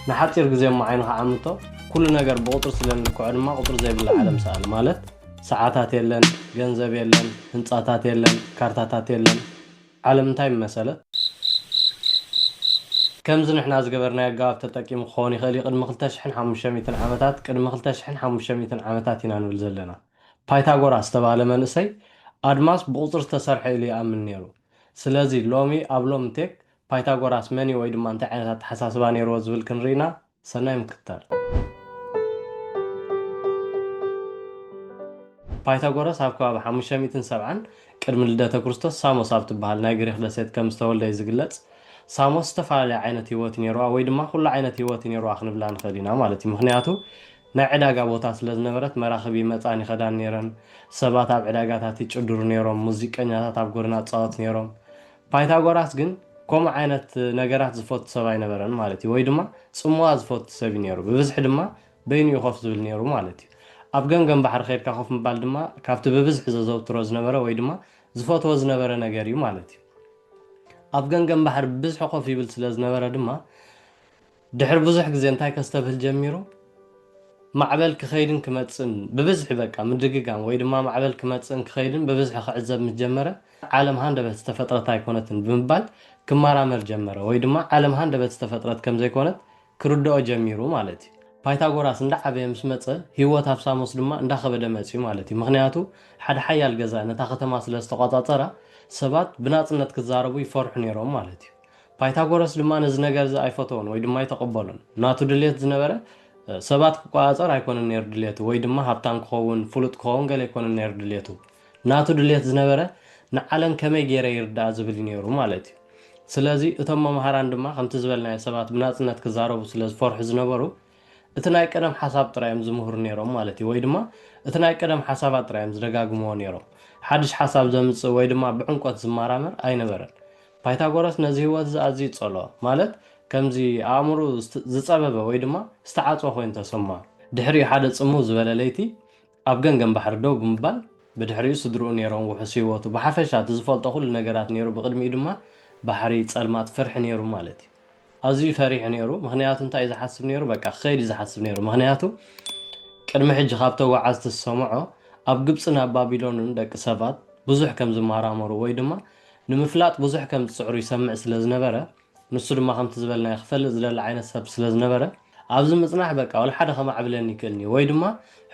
ንሓጺር ግዜ እሞ ዓይንኻ ዓምቶ። ኩሉ ነገር ብቑጽሪ ስለ እንልክዖ ድማ ቁጽሪ ዘይብላ ዓለም ሰኣል። ማለት ሰዓታት የለን፣ ገንዘብ የለን፣ ህንጻታት የለን፣ ካርታታት የለን። ዓለም እንታይ ምመሰለት? ከምዚ ንሕና ዝገበርናዮ ኣገባብ ተጠቂሙ ክኸውን ይኽእል እዩ። ቅድሚ ክልተ ሽሕን ሓሙሽተ ሚእትን ዓመታት፣ ቅድሚ ክልተ ሽሕን ሓሙሽተ ሚእትን ዓመታት ኢና ንብል ዘለና። ፓይታጎራስ ዝተባህለ መንእሰይ ኣድማስ ብቑጽሪ ዝተሰርሐ ኢሉ ይኣምን ነይሩ። ስለዚ ሎሚ ኣብ ሎሚ ቴክ ፓይታጎራስ መን እዩ ወይ ድማ እንታይ ዓይነት ኣተሓሳስባ ነይርዎ ዝብል ክንርኢና ሰናይ ምክትታል። ፓይታጎረስ ኣብ ከባቢ ሓሙሽተ ሚእትን ሰብዓን ቅድሚ ልደተ ክርስቶስ ሳሞስ ኣብ ትበሃል ናይ ግሪኽ ደሴት ከም ዝተወልደ እዩ ዝግለጽ። ሳሞስ ዝተፈላለየ ዓይነት ህይወት እዩ ነይርዋ ወይ ድማ ኩሉ ዓይነት ህይወት እዩ ነይርዋ ክንብላ ንኽእል ኢና ማለት እዩ። ምኽንያቱ ናይ ዕዳጋ ቦታ ስለ ዝነበረት መራኽብ ይመጻን ይኸዳን ነይረን። ሰባት ኣብ ዕዳጋታት ይጭድሩ ነይሮም፣ ሙዚቀኛታት ኣብ ጎደና ይጻወቱ ነይሮም። ፓይታጎራስ ግን ከምኡ ዓይነት ነገራት ዝፈቱ ሰብ ኣይነበረን ማለት እዩ። ወይ ድማ ጽምዋ ዝፈቱ ሰብ እዩ ነይሩ። ብብዝሒ ድማ በይኑ እዩ ኮፍ ዝብል ነይሩ ማለት እዩ። ኣብ ገምገም ባሕሪ ከይድካ ኮፍ ምባል ድማ ካብቲ ብብዝሒ ዘዘውትሮ ዝነበረ ወይ ድማ ዝፈትዎ ዝነበረ ነገር እዩ ማለት እዩ። ኣብ ገምገም ባሕሪ ብብዝሒ ኮፍ ይብል ስለ ዝነበረ ድማ ድሕሪ ብዙሕ ግዜ እንታይ ከስተብህል ጀሚሩ? ማዕበል ክኸይድን ክመጽእን ብብዝሒ በቃ ምድግጋም ወይ ድማ ማዕበል ክመጽእን ክኸይድን ብብዝሒ ክዕዘብ ምስ ጀመረ ዓለም ሃንደበት ዝተፈጥረት ኣይኮነትን ብምባል ክመራመር ጀመረ ወይ ድማ ዓለም ሃንደበት ዝተፈጥረት ከም ዘይኮነት ክርድኦ ጀሚሩ ማለት እዩ። ፓይታጎራስ እንዳዓበየ ምስ መጸ ህይወት ኣብ ሳሞስ ድማ እንዳኸበደ መጽዩ ማለት እዩ። ምኽንያቱ ሓደ ሓያል ገዛኢ ነታ ከተማ ስለ ዝተቆጻጸራ ሰባት ብናጽነት ክዛረቡ ይፈርሑ ነይሮም ማለት እዩ። ፓይታጎረስ ድማ ነዚ ነገር እዚ ኣይፈተዎን ወይ ድማ ኣይተቐበሎን። ናቱ ድልየት ዝነበረ ሰባት ክቆጻጸር ኣይኮነን ነይሩ ድልየቱ ወይ ድማ ሃብታም ክኸውን ፍሉጥ ክኸውን ገለ ኣይኮነን ነይሩ ድልየቱ። ናቱ ድልየት ዝነበረ ንዓለም ከመይ ገይረ ይርዳእ ዝብል እዩ ነይሩ ማለት እዩ። ስለዚ እቶም መምሃራን ድማ ከምቲ ዝበልናዮ ሰባት ብናጽነት ክዛረቡ ስለ ዝፈርሑ ዝነበሩ እቲ ናይ ቀደም ሓሳብ ጥራይ እዮም ዝምህሩ ነይሮም ማለት እዩ። ወይ ድማ እቲ ናይ ቀደም ሓሳባት ጥራይ እዮም ዝደጋግምዎ ነይሮም። ሓድሽ ሓሳብ ዘምጽእ ወይ ድማ ብዕምቆት ዝመራመር ኣይነበረን። ፓይታጎረስ ነዚ ህይወት እዚ ኣዝዩ ይጸልኦ። ማለት ከምዚ ኣእምሩ ዝጸበበ ወይ ድማ ዝተዓጽወ ኮይኑ ተሰምዖ። ድሕሪኡ ሓደ ጽምው ዝበለ ለይቲ ኣብ ገምገም ባሕሪ ደው ብምባል ብድሕሪኡ ስድርኡ ነይሮም፣ ውሑስ ህይወቱ፣ ብሓፈሻ እቲ ዝፈልጦ ኩሉ ነገራት ነይሩ። ብቕድሚኡ ድማ ባሕሪ፣ ጸልማት፣ ፍርሒ ነይሩ ማለት እዩ። ኣዝዩ ፈሪሑ ነይሩ። ምኽንያቱ እንታይ እዩ ዝሓስብ ነይሩ? በቃ ክኸይድ እዩ ዝሓስብ ነይሩ። ምኽንያቱ ቅድሚ ሕጂ ካብ ተጓዓዝቲ ዝሰምዖ ኣብ ግብጺ ናብ ባቢሎንን ደቂ ሰባት ብዙሕ ከም ዝመራመሩ ወይ ድማ ንምፍላጥ ብዙሕ ከም ዝጽዕሩ ይሰምዕ ስለ ዝነበረ ንሱ ድማ ከምቲ ዝበልናዮ ክፈልጥ ዝደሊ ዓይነት ሰብ ስለ ዝነበረ ኣብዚ ምጽናሕ በቃ ወላ ሓደ ከማዕብለኒ ይክእልኒ ወይ ድማ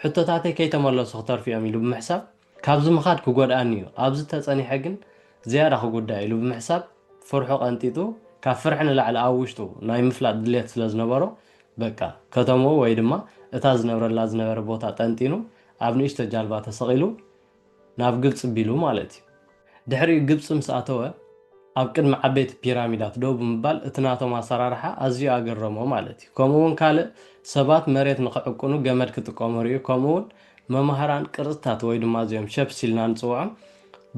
ሕቶታተይ ከይተመለሱ ክተርፉ እዮም ኢሉ ብምሕሳብ ካብዚ ምኻድ ክጎድኣኒ እዩ፣ ኣብዚ ተጸኒሐ ግን ዝያዳ ክጉዳእ ኢሉ ብምሕሳብ ፍርሑ ቀንጢጡ ካብ ፍርሒ ንላዕሊ ኣብ ውሽጡ ናይ ምፍላጥ ድሌት ስለ ዝነበሮ በቃ ከተምኡ ወይ ድማ እታ ዝነብረላ ዝነበረ ቦታ ጠንጢኑ ኣብ ንእሽቶ ጃልባ ተሰቒሉ ናብ ግብጺ ቢሉ ማለት እዩ። ድሕሪኡ ግብጺ ምስ ኣተወ ኣብ ቅድሚ ዓበይቲ ፒራሚዳት ደው ብምባል እቲ ናቶም ኣሰራርሓ ኣዝዩ ኣገረሞ ማለት እዩ። ከምኡ እውን ካልእ ሰባት መሬት ንክዕቅኑ ገመድ ክጥቀሙ ርእዩ። ከምኡ እውን መማህራን ቅርጽታት ወይ ድማ እዚኦም ሸፕስ ኢልና ንጽውዖም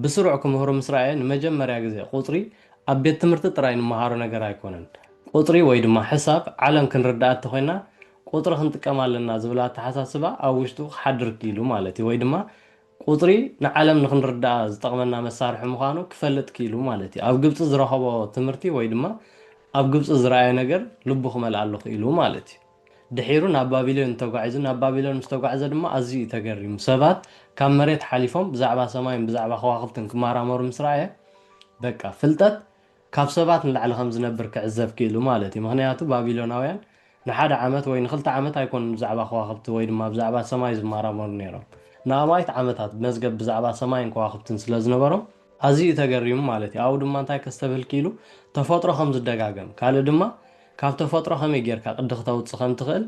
ብስሩዕ ክምህሩ ምስ ረኣየ ንመጀመርያ ግዜ ቁጽሪ ኣብ ቤት ትምህርቲ ጥራይ ንመሃሮ ነገር ኣይኮነን። ቁጽሪ ወይ ድማ ሕሳብ ዓለም ክንርዳኣ እንተኾይና ቁጽሪ ክንጥቀም ኣለና ዝብል ኣተሓሳስባ ኣብ ውሽጡ ክሓድር ክኢሉ ማለት እዩ። ወይ ድማ ቁጽሪ ንዓለም ንኽንርዳኣ ዝጠቕመና መሳርሒ ምዃኑ ክፈልጥ ክኢሉ ማለት እዩ። ኣብ ግብጺ ዝረኸቦ ትምህርቲ ወይ ድማ ኣብ ግብጺ ዝረኣዮ ነገር ልቡ ክመልኣሉ ክኢሉ ማለት እዩ። ድሒሩ ናብ ባቢሎን ተጓዒዙ፣ ናብ ባቢሎን ምስ ተጓዕዘ ድማ ኣዝዩ እዩ ተገሪሙ። ሰባት ካብ መሬት ሓሊፎም ብዛዕባ ሰማይን ብዛዕባ ከዋኽብትን ክመራመሩ ምስ ረኣየ በቃ ፍልጠት ካብ ሰባት ንላዕሊ ከም ዝነብር ክዕዘብ ክኢሉ ማለት እዩ። ምኽንያቱ ባቢሎናውያን ንሓደ ዓመት ወይ ንክልተ ዓመት ኣይኮኑን ብዛዕባ ከዋኽብቲ ወይ ድማ ብዛዕባ ሰማይ ዝመራመሩ ነይሮም። ንኣማኢት ዓመታት መዝገብ ብዛዕባ ሰማይን ከዋኽብትን ስለ ዝነበሮም ኣዝዩ ተገሪሙ ማለት እዩ። ኣብኡ ድማ እንታይ ከስተብህል ክኢሉ ተፈጥሮ ከም ዝደጋገም፣ ካልእ ድማ ካብ ተፈጥሮ ከመይ ጌርካ ቅዲ ክተውጽእ ከም ትኽእል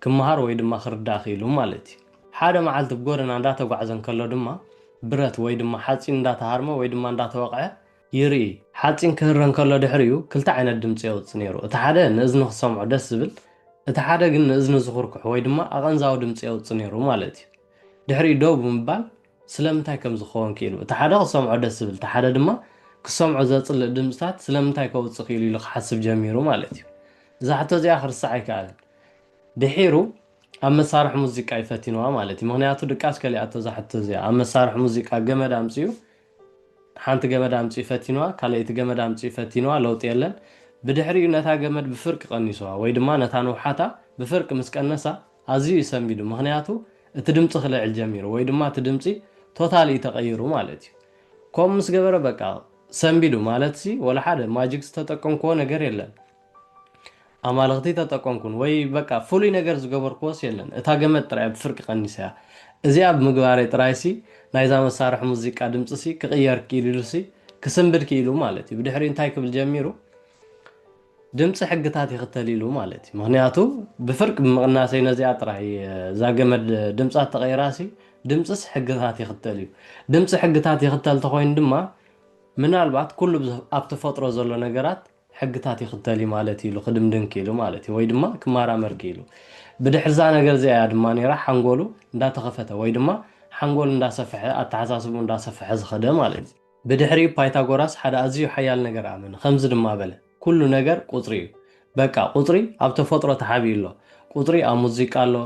ክመሃር ወይ ድማ ክርዳእ ክኢሉ ማለት እዩ። ሓደ መዓልቲ ብጎደና እንዳተጓዕዘ እንከሎ ድማ ብረት ወይ ድማ ሓፂን እንዳተሃርመ ወይ ድማ እንዳተወቕዐ ይርኢ። ሓፂን ክህረ እንከሎ ድሕሪኡ ክልተ ዓይነት ድምፂ የውፅእ ነይሩ። እቲ ሓደ ንእዝኒ ክሰምዖ ደስ ዝብል፣ እቲ ሓደ ግን ንእዝኒ ዝኹርኩሕ ወይ ድማ ኣቐንዛዊ ድምፂ የውፅእ ነይሩ ማለት እዩ። ድሕሪኡ ደው ብምባል ስለምንታይ ከም ዝኸውን ክኢሉ። እቲ ሓደ ክሰምዖ ደስ ዝብል፣ እቲ ሓደ ድማ ክሰምዖ ዘፅልእ ድምፅታት ስለምንታይ ከውፅእ ክኢሉ ኢሉ ክሓስብ ጀሚሩ ማለት እዩ። እዛ ሕቶ እዚኣ ክርስዕ ኣይከኣለን። ድሒሩ ኣብ መሳርሒ ሙዚቃ እዩ ፈቲንዋ ማለት እዩ። ምኽንያቱ ድቃስ ከሊኣቶ እዛ ሕቶ እዚኣ። ኣብ መሳርሒ ሙዚቃ ገመድ ኣምፅኡ፣ ሓንቲ ገመድ ኣምፅኡ ፈቲንዋ፣ ካልኣይቲ ገመድ ኣምፅኡ ፈቲንዋ፣ ለውጢ የለን። ብድሕሪኡ ነታ ገመድ ብፍርቂ ቀኒስዋ ወይ ድማ ነታ ንውሓታ ብፍርቂ ምስ ቀነሳ ኣዝዩ እዩ ሰንቢዱ። ምኽንያቱ እቲ ድምፂ ክልዕል ጀሚሩ ወይ ድማ እቲ ድምፂ ቶታሊ እዩ ተቐይሩ ማለት እዩ። ከምኡ ምስ ገበረ በቃ ሰንቢዱ ማለት ሲ ወላ ሓደ ማጂክ ዝተጠቀምክዎ ነገር የለን። ኣማልኽቲ ተጠቀምኩን ወይ በቃ ፍሉይ ነገር ዝገበርክዎስ የለን። እታ ገመድ ጥራይ ብፍርቂ ቀኒሰያ። እዚኣ ብምግባረይ ጥራይሲ ናይዛ መሳርሒ ሙዚቃ ድምፂሲ ክቕየር ክኢሉ ኢሉሲ ክስንብድ ክኢሉ ማለት እዩ። ብድሕሪኡ እንታይ ክብል ጀሚሩ? ድምፂ ሕግታት ይኽተል ኢሉ ማለት እዩ። ምኽንያቱ ብፍርቂ ብምቕናሰይ ነዚኣ ጥራይ እዛ ገመድ ድምፃ ተቐይራሲ ድምፅስ ሕግታት ይኽተል እዩ። ድምፂ ሕግታት ይኽተል ተኾይኑ ድማ ምናልባት ኩሉ ኣብ ተፈጥሮ ዘሎ ነገራት ሕግታት ይኽተል እዩ ማለት ኢሉ ክድምድም ክኢሉ ማለት እዩ ወይ ድማ ክመራመር ክኢሉ። ብድሕርዛ ነገር እዚኣ ድማ ነይራ ሓንጎሉ እንዳተኸፈተ ወይ ድማ ሓንጎሉ እንዳሰፍሐ ኣተሓሳስቡ እንዳሰፍሐ ዝኸደ ማለት እዩ። ብድሕሪኡ ፓይታጎራስ ሓደ ኣዝዩ ሓያል ነገር ኣመነ። ከምዚ ድማ በለ፣ ኩሉ ነገር ቁፅሪ እዩ። በቃ ቁፅሪ ኣብ ተፈጥሮ ተሓቢኡ ኣሎ። ቁፅሪ ኣብ ሙዚቃ ኣሎ።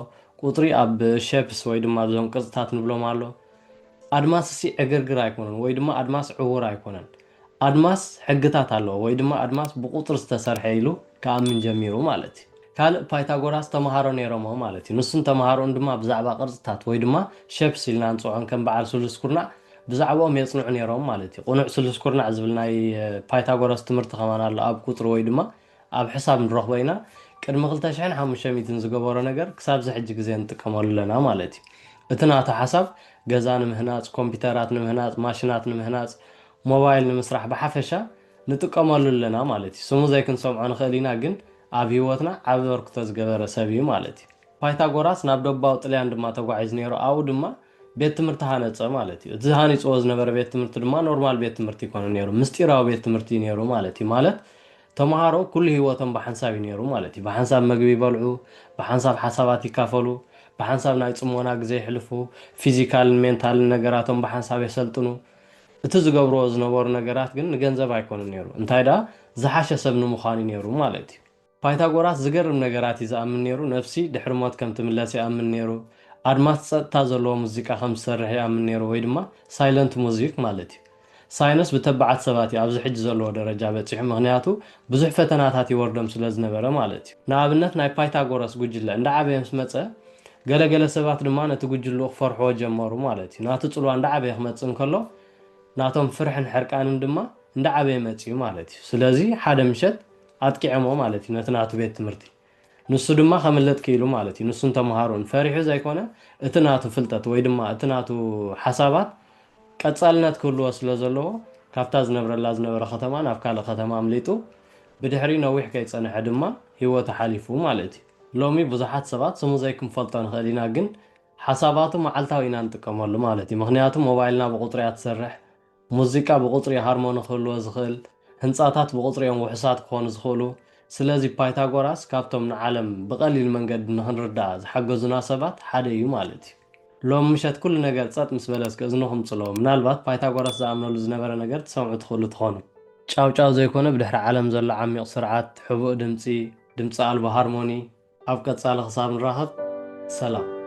ቁፅሪ ኣብ ሸፕስ ወይ ድማ ኣብዞም ቅርፅታት ንብሎም ኣሎ። ኣድማስ ሲ ዕግርግር ኣይኮነን ወይ ድማ ኣድማስ ዕውር ኣይኮነን። ኣድማስ ሕግታት ኣለዎ ወይ ድማ ኣድማስ ብቁፅሪ ዝተሰርሐ ኢሉ ክኣምን ጀሚሩ ማለት እዩ። ካልእ ፓይታጎራስ ተምሃሮ ነይሮሞ ማለት እዩ። ንሱን ተምሃሮን ድማ ብዛዕባ ቅርፅታት ወይ ድማ ሸፕስ ኢልና ንፅውዖን ከም በዓል ስሉስ ኩርናዕ ብዛዕባኦም የፅንዑ ነይሮም ማለት እዩ። ቅኑዕ ስሉስ ኩርናዕ ዝብል ናይ ፓይታጎራስ ትምህርቲ ከማን ኣሎ ኣብ ቁፅሪ ወይ ድማ ኣብ ሕሳብ ንረኽቦ ኢና። ቅድሚ ክልተ ሽሕን ሓሙሽተ ሚእትን ዝገበሮ ነገር ክሳብ እዚ ሕጂ ግዜ ንጥቀመሉ ኣለና ማለት እዩ። እቲ ናቱ ሓሳብ ገዛ ንምህናፅ፣ ኮምፒተራት ንምህናፅ፣ ማሽናት ንምህናፅ፣ ሞባይል ንምስራሕ ብሓፈሻ ንጥቀመሉ ኣለና ማለት እዩ። ስሙ ዘይክንሰምዖ ንኽእል ኢና፣ ግን ኣብ ህይወትና ዓቢ ኣበርክቶ ዝገበረ ሰብ እዩ ማለት እዩ። ፓይታጎራስ ናብ ደቡባዊ ጥልያን ድማ ተጓዒዙ ነይሩ። ኣብኡ ድማ ቤት ትምህርቲ ሃነፀ ማለት እዩ። እቲ ሃኒፅዎ ዝነበረ ቤት ትምህርቲ ድማ ኖርማል ቤት ትምህርቲ ይኮነ ነይሩ፣ ምስጢራዊ ቤት ትምህርቲ እዩ ነይሩ ማለት እዩ። ማለት ተምሃሮ ኩሉ ህይወቶም ብሓንሳብ እዩ ነይሩ ማለት እዩ። ብሓንሳብ መግቢ ይበልዑ፣ ብሓንሳብ ሓሳባት ይካፈሉ፣ ብሓንሳብ ናይ ፅሞና ግዜ የሕልፉ፣ ፊዚካልን ሜንታልን ነገራቶም ብሓንሳብ የሰልጥኑ። እቲ ዝገብርዎ ዝነበሩ ነገራት ግን ንገንዘብ ኣይኮነን ነይሩ፣ እንታይ ደኣ ዝሓሸ ሰብ ንምዃን እዩ ነይሩ ማለት እዩ። ፓይታጎራስ ዝገርም ነገራት እዩ ዝኣምን ነይሩ። ነፍሲ ድሕሪ ሞት ከም ትምለስ ይኣምን ነይሩ። ኣድማስ ጸጥታ ዘለዎ ሙዚቃ ከም ዝሰርሕ ይኣምን ነይሩ፣ ወይ ድማ ሳይለንት ሙዚክ ማለት እዩ። ሳይንስ ብተባዓት ሰባት እዩ ኣብዚ ሕጂ ዘለዎ ደረጃ በጺሑ፣ ምኽንያቱ ብዙሕ ፈተናታት ይወርዶም ስለ ዝነበረ ማለት እዩ። ንኣብነት ናይ ፓይታጎረስ ጉጅለ እንዳዓበየ ምስ መጸ፣ ገለገለ ሰባት ድማ ነቲ ጉጅልኡ ክፈርሕዎ ጀመሩ ማለት እዩ። ናቱ ጽልዋ እንዳዓበየ ክመጽእ እንከሎ ናቶም ፍርሕን ሕርቃንን ድማ እንዳዓበየ መጺኡ ማለት እዩ። ስለዚ ሓደ ምሸት ኣጥቂዖሞ ማለት እዩ ነቲ ናቱ ቤት ትምህርቲ። ንሱ ድማ ከምልጥ ክኢሉ ማለት እዩ። ንሱን ተምሃሮን ፈሪሑ ዘይኮነ፣ እቲ ናቱ ፍልጠት ወይ ድማ እቲ ናቱ ሓሳባት ቀጻልነት ክህልዎ ስለ ዘለዎ፣ ካብታ ዝነብረላ ዝነበረ ከተማ ናብ ካልእ ከተማ ኣምሊጡ፣ ብድሕሪኡ ነዊሕ ከይጸንሐ ድማ ህይወቱ ሓሊፉ ማለት እዩ። ሎሚ ብዙሓት ሰባት ስሙ ዘይክንፈልጦ ንኽእል ኢና፣ ግን ሓሳባቱ መዓልታዊ ኢና ንጥቀመሉ ማለት እዩ። ምኽንያቱ ሞባይልና ብቁጽሪ እያ ትሰርሕ፣ ሙዚቃ ብቁጽሪ ሃርሞኒ ክህልዎ ዝኽእል፣ ህንጻታት ብቁጽሪ እዮም ውሑሳት ክኾኑ ዝኽእሉ። ስለዚ ፓይታጎራስ ካብቶም ንዓለም ብቐሊል መንገዲ ንኽንርድኣ ዝሓገዙና ሰባት ሓደ እዩ ማለት እዩ። ሎም ምሸት ኩሉ ነገር ጸጥ ምስ በለ እስከ እዝንኹም ጽለዎ። ምናልባት ፓይታጎራስ ዝኣምነሉ ዝነበረ ነገር ትሰምዑ ትኽእሉ ትኾኑ። ጫው ጫው ዘይኮነ ብድሕሪ ዓለም ዘሎ ዓሚቕ ስርዓት፣ ሕቡእ ድምጺ፣ ድምጺ ኣልቦ ሃርሞኒ። ኣብ ቀጻሊ ክሳብ ንራኸብ ሰላም።